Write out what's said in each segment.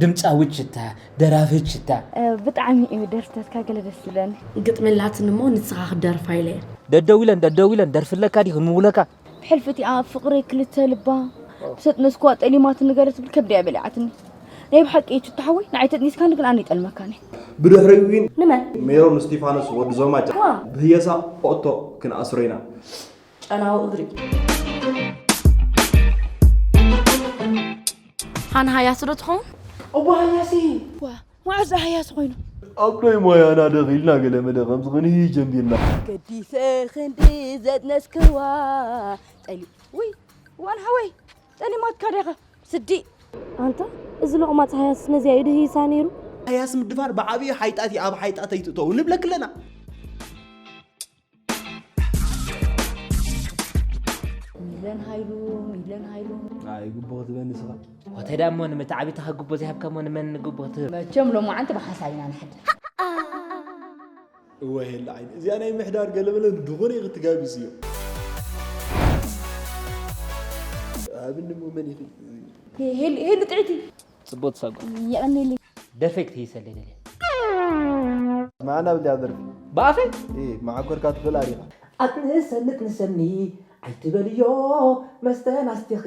ድምፃዊት ሽታ፣ ደራፊት ሽታ። ብጣዕሚ እዩ ደርፍታትካ ገለ ደስ ዝብለኒ። ግጥሚ ኣላትኒ እሞ ንስኻ ክትደርፋ ኢለ እየ። ደደው ኢለን ደደው ኢለን ደርፊ ኣለካ ድዩ ክንምውለካ? ብሕልፊ እቲኣ ፍቕሪ ክልተ ልባ ብሰጥ መስኳ ጠሊማትኒ ገለ ትብል ከብደያ በሊዓትኒ። ናይ ብሓቂ እዩ ሽታ ሓወይ፣ ንዓይ ተጥኒስካኒ ግን ኣነ ይጠልመካኒ። ብድሕሪኡ ግን ንመን? ሜሮን እስቲፋኖስ ወዲ ዞማጫ ዋ። ብህየሳ ኦቶ ክንኣስሮ ኢና። ጨናዊ እግሪ። ሃን ሃያስ ዶ ትኸውን? እሞ ሃያሲ ዋ፣ መዓዝ ሃያስ ኮይኑ? ኣብ ናይ ሞያና ደኺልና ገለ መለ ከምዚ ክንህይ ጀምቢርና። ገዲፈ ክንዲ ዘጥነስክዋ ጠሊ ውይ፣ ዋን ሓወይ ጠሊማትካ ዲኻ ስዲ። ኣንታ እዚ ሎቕማጽ ሃያስ ነዚኣ እዩ ድህይሳ ነይሩ። ሃያስ ምድፋር ብዓብዪ ሓይጣት እዩ፣ ኣብ ሓይጣት ኣይትእተው ንብለክ ኣለና። ሚለን ሃይሉ፣ ሚለን ሃይሉ። ኣይግብኦ ክትበኒ ስኻ። ወተዳ እሞ ንምትዓቢትኻ ግቦ ዘይሃብካ እሞ ንመን ግቦ ትህብ? መቸም ሎማዓንቲ ብሓሳብ ኢና ንሓድር። እወ ሄላ ዓይኒ እዚኣ ናይ ምሕዳር ገለመለ ድኾነ ክትጋብዝ እዮ። ኣብኒ እሞ መን ኢኺ? ሄል- ሄሉ ጥዕቲ ጽቡቅ ትሰጓ የቐኒልኝ። ደርፈይ ክትህይሰለይ ደልየ ማዕና ብልያ ደርፊ ብኣፈይ እ መዓኮርካ ትኽእል ኣሪኻ። ኣትንሰኒ ትንሰኒ ኣይትበልዮ መስተን ኣስቲኺ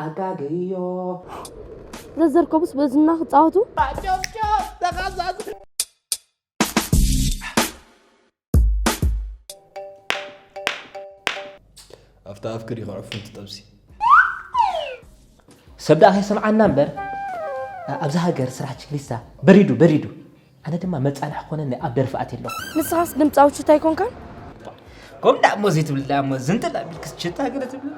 ኣጋገዮ ዘዘርከቡስ በዝና ክጻወቱ ኣብታ ኣፍክሪ ከዕፉ ትጠብሲ። ሰብ ደኣ ከይሰምዓና እምበር ኣብዚ ሃገር ስራሕ ችክሊስታ በሪዱ በሪዱ። ኣነ ድማ መጻንሒ ኮነኒ ኣብ ደርፊ ኣትየ ኣለኹ። ንስኻስ ድምፃዊ ሽታ ኣይኮንካን? ከም ደኣ እሞ ዘይትብል ደኣ እሞ ዝንጥል ኣቢልክስ ሽታ ገለ ትብል።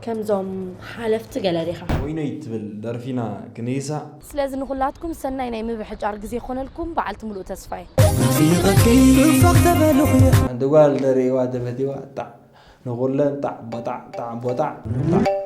ከምዞም ሓለፍቲ ገለ ዲኻ? ወይነይ ትብል ደርፊና ክንይሳ። ስለዚ ንኹላትኩም ሰናይ ናይ ምብሕጫር ግዜ ይኾነልኩም በዓልቲ ሙሉእ ተስፋ እየ። ሓንቲ ጓል ንርእዋ ተፈቲዋ ጣዕ ንኹለን ጣዕ ቦጣዕ ጣዕ ቦጣዕ ጣዕ።